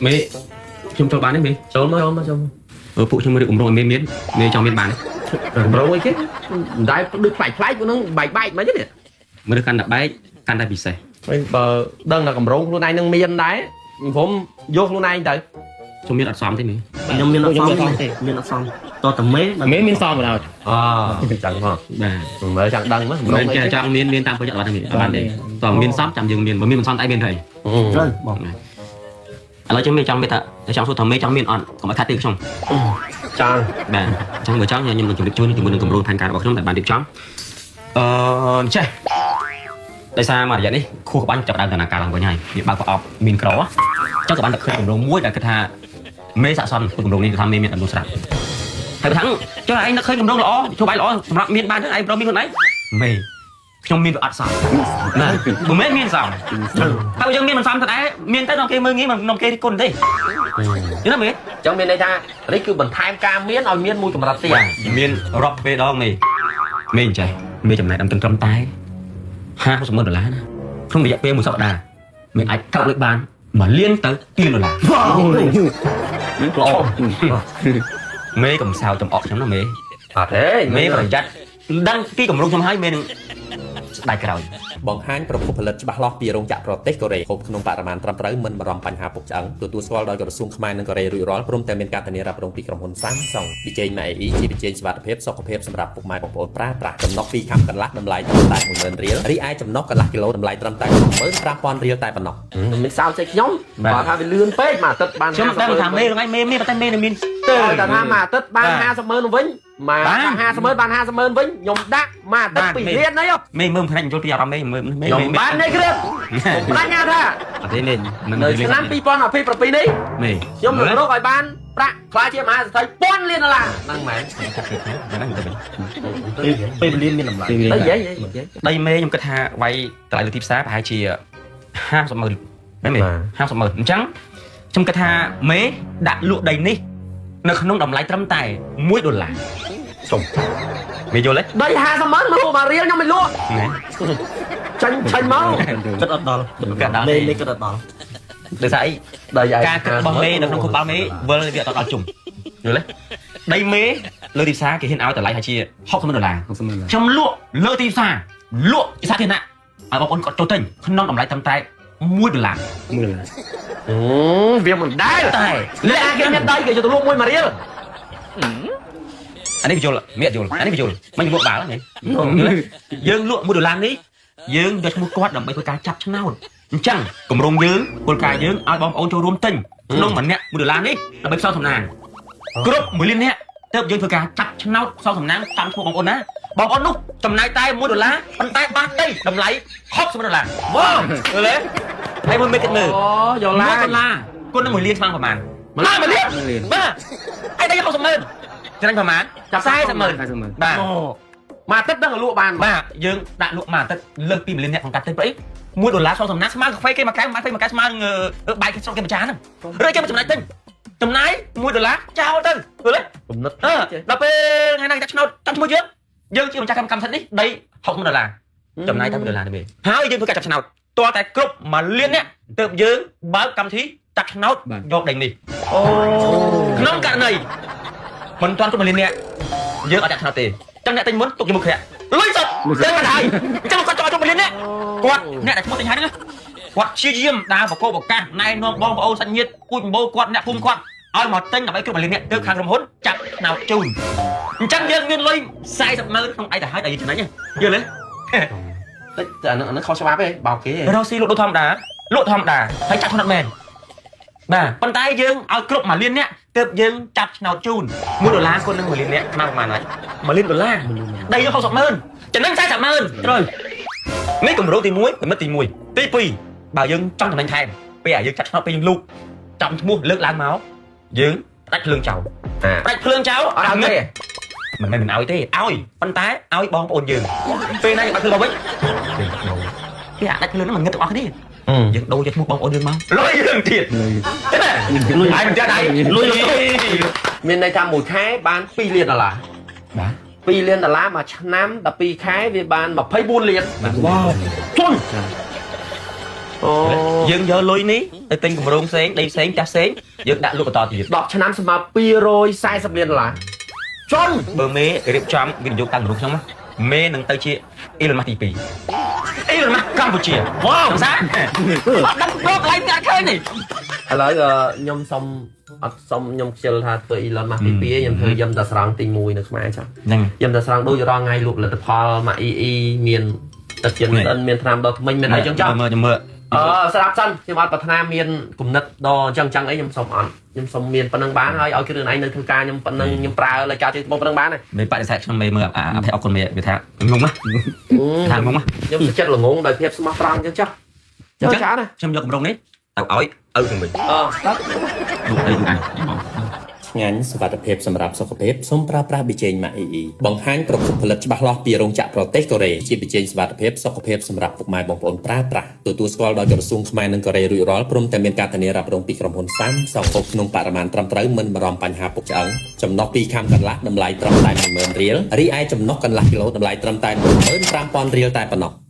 មេខ្ញុំចូលបានទេមេ? ចូលមកចូលមកចូលមក។ អឺពួកខ្ញុំរៀបគម្រោងឲ្យមេមានមេចង់មានបានទេ? កម្រងអីគេមិនដែលដូចប្លែកប្លែកពួកហ្នឹងបែកបែកមិនទេនេះ? មនុស្សកាន់តែបែកកាន់តែពិសេស។ វិញបើដឹងតែកម្រងខ្លួនឯងនឹងមានដែរខ្ញុំយកខ្លួនឯងទៅ។ ខ្ញុំមានអត់សមទេមេ។ ខ្ញុំមានអត់សមទេមានអត់សមតតមេ មេមានសមបណ្ដោយ អចឹងហ៎? បាទ មើលចង់ដឹងមើលកម្រង មិន អីគេ ចេះចង់មានមានតាមប្រយ័ត្នអត់ទេមេអត់បានទេតោះមានសមចាំយើងមានបើមានមិនសមតែមានទៅ ត្រូវបង ឥឡូវចឹងមេចង់មានថាចង់សួរថាមេចង់មានអត់កុំឲ្យខាត់ទេខ្ញុំ ចង់។ បាទអញ្ចឹងបើចង់ខ្ញុំនឹងជម្រាបជូនជាមួយនឹងគម្រោងផែនការរបស់ខ្ញុំដែលបានរៀបចំអឺចេះដោយសារមួយរយៈនេះខួរក្បាលចាប់ដើមដំណើរការឡើងវិញហើយវាបើកប្រអប់មានក្រអញ្ចឹងក៏បានតែឃើញគម្រោងមួយដែលគិតថាមេស័កសមគម្រោងនេះគឺថាមេមានអនុស្រាប់ហើយបើថាចុះឯងនឹកឃើញគម្រោងល្អធ្វើបាយល្អសម្រាប់មានបានទៅឯងប្រមានខ្លួនឯងមេខ្ញុំមានវាអត់សមណាបើមេមានសមហើយយើងមានមិនសមទៅដែរមានទៅដល់គេមើលងាយមិននាំគេរិះគន់ទេយល់ទេមេ? ចឹងមានន័យថានេះគឺបន្ថែមការមានឲ្យមានមួយកម្រិតទៀត បាទមានរាប់ពេលដងនេះមេអញ្ចេះមេចំណាយដើមត្រឹមតែ50ម៉ឺនដុល្លារណាក្នុងរយៈពេលមួយសប្តាហ៍មេអាចកោបលើកបាន1លានទៅ2លានដុល្លារល្អមេកំសៅចំអកខ្ញុំណាមេ។ អត់ទេ។ មេប្រយ័ត្នដឹងពីកម្រងខ្ញុំហើយមេនឹងស្ដាយក្រោយ។ បង្ហាញប្រភពផលិតច្បាស់លាស់ពីរោងចក្រប្រទេសកូរ៉េហូបក្នុងបរិមាណត្រឹមត្រូវមិនបារម្ភបញ្ហាពុកឆ្អឹងទទួលស្គាល់ដោយក្រសួងខ្មែរនិងកូរ៉េរួចរាល់ព្រមទាំងមានការធានារ៉ាប់រងពីក្រុមហ៊ុន Samsung ប៊ីចេង MAE ជាប៊ីចេងសុវត្ថិភាពសុខភាពសម្រាប់ពុកម៉ែបងប្អូនប្រើប្រាស់ចំណុះ2ខាំកន្លះតម្លៃត្រឹមតែ10000រៀលរីឯចំណុះកន្លះគីឡូតម្លៃត្រឹមតែ15000រៀលតែប៉ុណ្ណោះ។ មិនសោតចេះខ្ញុំបើថាវាលឿនពេកមួយអាទិត្យបាន ខ្ញុំដឹងថាមេថ្ងៃមេមានប៉ុន្តែមេនឹងមាន ទៅតែថាមួយអាទិត្យបាន50ម៉ឺនវិញមក50ម៉ឺនបាន50ម៉ឺនវិញខ្ញុំដាក់មួយអាទិត្យ2លានអី មេមើលផ្នែកយល់ពីអារម្មណ៍មេមើលមេ ខ្ញុំបាននេះគ្រឿងខ្ញុំបដញ្ញាថា អត់ទេមេមិន នៅឆ្នាំ2027នេះ មេ ខ្ញុំនឹងរកឲ្យបានប្រាក់ខ្លាចជាមហាសេដ្ឋីពាន់លានដុល្លារហ្នឹងមែន? ហ្នឹងទៅវិញ ពេលវេលាមានតម្លៃ ទៅនិយាយនិយាយ ដីមេខ្ញុំគិតថាវាយតម្លៃលើទីផ្សារប្រហែលជា50ម៉ឺនមែនទេ50ម៉ឺនអញ្ចឹងខ្ញុំគិតថាមេដាក់លក់ដីនេះនៅក្នុងតម្លៃត្រឹមតែ1ដុល្លារសុំមេយល់ទេ? ដី50ម៉ឺនមកមួយរៀលខ្ញុំមិនលក់ ណែ ចាញ់ឆាញ់មក គិតអត់ដល់មេមេគិតអត់ដល់ ដោយសារអី ដីឯង ការគិតរបស់មេនៅក្នុងខួរក្បាលមេវិលវាអត់ដល់ជុំយល់ទេដីមេលើទីផ្សារគេហ៊ានឲ្យតម្លៃថាជា60ម៉ឺនដុល្លារ 60ម៉ឺន ខ្ញុំលក់លើទីផ្សារលក់ជាសាធារណៈឲ្យបងប្អូនគាត់ចូលទិញក្នុងតម្លៃត្រឹមតែ1ដុល្លារ 1ដុល្លារ អូវាមិនដែល តែ លាក់គេមានដីគេយកទៅលក់មួយមួយរៀល អានេះបញ្យល់មានអត់យល់អានេះបញ្យល់មិនលក់បាល់ហ្នឹងយើងលក់1ដុល្លារនេះយើងយកឈ្មោះគាត់ដើម្បីធ្វើការចាប់ឆ្នោតអញ្ចឹងគម្រោងយើងគោលការណ៍យើងឲ្យបងប្អូនចូលរួមទិញក្នុងម្នាក់1ដុល្លារនេះដើម្បីផ្សងសំណាងគ្រប់1លាននាក់ទើបយើងធ្វើការចាប់ឆ្នោតផ្សងសំណាងតាមឈ្មោះបងប្អូនណាបងប្អូននោះចំណាយតែ1ដុល្លារប៉ុន្តែបានដីតម្លៃ60ដុល្លារវ៉ាឃើញទេហើយមួយមេគិតមើល អូយកឡា 1ដុល្លារគុណនឹង1លានស្មើប្រមាណ1លាន 1លាន បាទហើយដី60ម៉ឺនចំណេញប្រមាណ40ម៉ឺន 40ម៉ឺន បាទ មួយអាទិត្យដឹងលក់បាន បាទយើងដាក់លក់មួយអាទិត្យលើសពី1លានអ្នកក្នុងការទិញព្រោះអី1ដុល្លារសងសំណាងស្មើកាហ្វេគេមួយកែវមួយកែវស្មើនឹងបាយគេស្រុកគេមួយចានហ្នឹងឬគេមកចំណាយទិញចំណាយ1ដុល្លារចោលទៅយល់ទេ? គំនិត អឺដល់ពេលថ្ងៃណាគេចាក់ឆ្នោតចាំឈ្មោះយើងយើងជាម្ចាស់កម្មសិទ្ធិនេះដី60ដុល្លារចំណាយតែ1ដុល្លារទេហើយយើងធ្វើការចាប់ឆ្នោតទាល់តែគ្រប់1លានអ្នកទើបយើងបើកកម្មវិធីចាប់ឆ្នោតយកដីនេះ អូ ក្នុងករណីមិនទាន់គ្រប់1លានអ្នកយើងអត់ចាក់ឆ្នោតទេចឹងអ្នកទិញមុនទុកជាមុខក្រាក់លុយសុទ្ធចឹងមិនហើយអញ្ចឹងគាត់ចង់ឲ្យគ្រប់1លានអ្នកគាត់អ្នកដែលឈ្មោះទិញហើយហ្នឹងគាត់ព្យាយាមដើរបកោបកាសណែនាំបងប្អូនសាច់ញាតិពូជម្បោគាត់អ្នកភូមិគាត់ឲ្យមកទិញដើម្បីគ្រប់1លានអ្នកទើបខាងក្រុមហ៊ុនចាប់ឆ្នោតជូនអញ្ចឹងយើងមានលុយ40ម៉ឺនក្នុងឯទៅហើយដែលយើងចំណេញយល់ទេ? តិចអាហ្នឹងអាហ្នឹងខុសច្បាប់ទេបោកគេ រកស៊ីលក់ដូចធម្មតាលក់ធម្មតាហើយចាប់ឆ្នោតមែនបាទប៉ុន្តែយើងឲ្យគ្រប់1លានអ្នកទើបយើងចាប់ឆ្នោតជូន1ដុល្លារគុណនឹង1លានអ្នកស្មើប្រហែលហើយ1លានដុល្លារដីយើង60ម៉ឺនចំណេញ40ម៉ឺនត្រូវនេះគម្រោងទី1គំនិតទី1ទី2បើយើងចង់ចំណេញថែមពេលឲ្យយើងចាប់ឆ្នោតពេលយើងលូកចំឈ្មោះលើកឡើងមកយើងផ្ដាច់ភ្លើងចោលផ្ដាច់ភ្លើងចោល អត់ឲ្យទេ? មិនមែនមិនឲ្យទេឲ្យប៉ុន្តែឲ្យបងប្អូនយើងពេលណាយើងបាត់ភ្លើងមកវិញយើងដូរគេអាដាច់ភ្លើងហ្នឹងមិនងឹតទាំងអស់គ្នាយើងដូរយកឈ្មោះបងប្អូនយើងមកលុយយើងទៀតទេណាលុយហើយមិនចាស់ដៃលុយលុយ មានន័យថាមួយខែបាន2លានដុល្លារ បាទ 2លានដុល្លារមួយឆ្នាំ12ខែវាបាន24លាន វ៉ាវ ជុន អូ យើងយកលុយនេះទៅទិញគម្រោងផ្សេងដីផ្សេងផ្ទះផ្សេងយើងដាក់លក់បន្តទៀត 10ឆ្នាំស្មើ240លានដុល្លារជន់ បើមេរៀបចំវិនិយោគតាមគម្រោងខ្ញុំណាមេនឹងទៅជា Elon Musk ទី2 Elon Musk កម្ពុជាវ៉ាវសាអត់ដឹងរកកន្លែងអ្នកឃើញនេះ ឥឡូវខ្ញុំសុំអត់សុំខ្ញុំខ្ជិលថាធ្វើ Elon Musk ទី2ខ្ញុំធ្វើយឹមតាស្រង់ទី1នៅខ្មែរចា ហ្នឹង យឹមតាស្រង់ដូចរងថ្ងៃលក់ផលិតផលមក EE មានទឹកចិនមានថ្នាំដុសធ្មេញមានអីចឹងចុះ មើលមើល អឺស្រាប់សិនខ្ញុំអត់ប្រាថ្នាមានគំនិតដល់អញ្ចឹងចឹងអីខ្ញុំសុំអត់ខ្ញុំសុំមានប៉ុណ្្នឹងបានហើយឲ្យគ្រឿងឯងនៅធ្វើការខ្ញុំប៉ុណ្្នឹងខ្ញុំប្រើលើការជួយបងប៉ុណ្្នឹងបានហើយ មេបដិសេធខ្ញុំមេមើលអភ័យអរគុណមេវាថាងងណាថាងងណា ខ្ញុំសុខចិត្តល្ងងដោយភាពស្មោះត្រង់អញ្ចឹងចុះចុះច្រើនណា ខ្ញុំយកគម្រោងនេះទៅឲ្យឪខ្ញុំវិញ អឺ លោកអីអញបង ឆ្ងាញ់សុវត្ថិភាពសម្រាប់សុខភាពសូមប្រើប្រាស់ប៊ីចេងម៉ាក់ EE បង្ហាញប្រភពផលិតច្បាស់លាស់ពីរោងចក្រប្រទេសកូរ៉េជាប៊ីចេងសុវត្ថិភាពសុខភាពសម្រាប់ពុកម៉ែបងប្អូនប្រើប្រាស់ទទួលស្គាល់ដោយក្រសួងខ្មែរនិងកូរ៉េរួចរាល់ព្រមទាំងមានការធានារ៉ាប់រងពីក្រុមហ៊ុន Samsung ហូបក្នុងបរិមាណត្រឹមត្រូវមិនបារម្ភបញ្ហាពុកឆ្អឹងចំណុះ2ខាំកន្លះតម្លៃត្រឹមតែ10000រៀលរីឯចំណុះកន្លះគីឡូតម្លៃត្រឹមតែ15000រៀលតែប៉ុណ្ណោះ។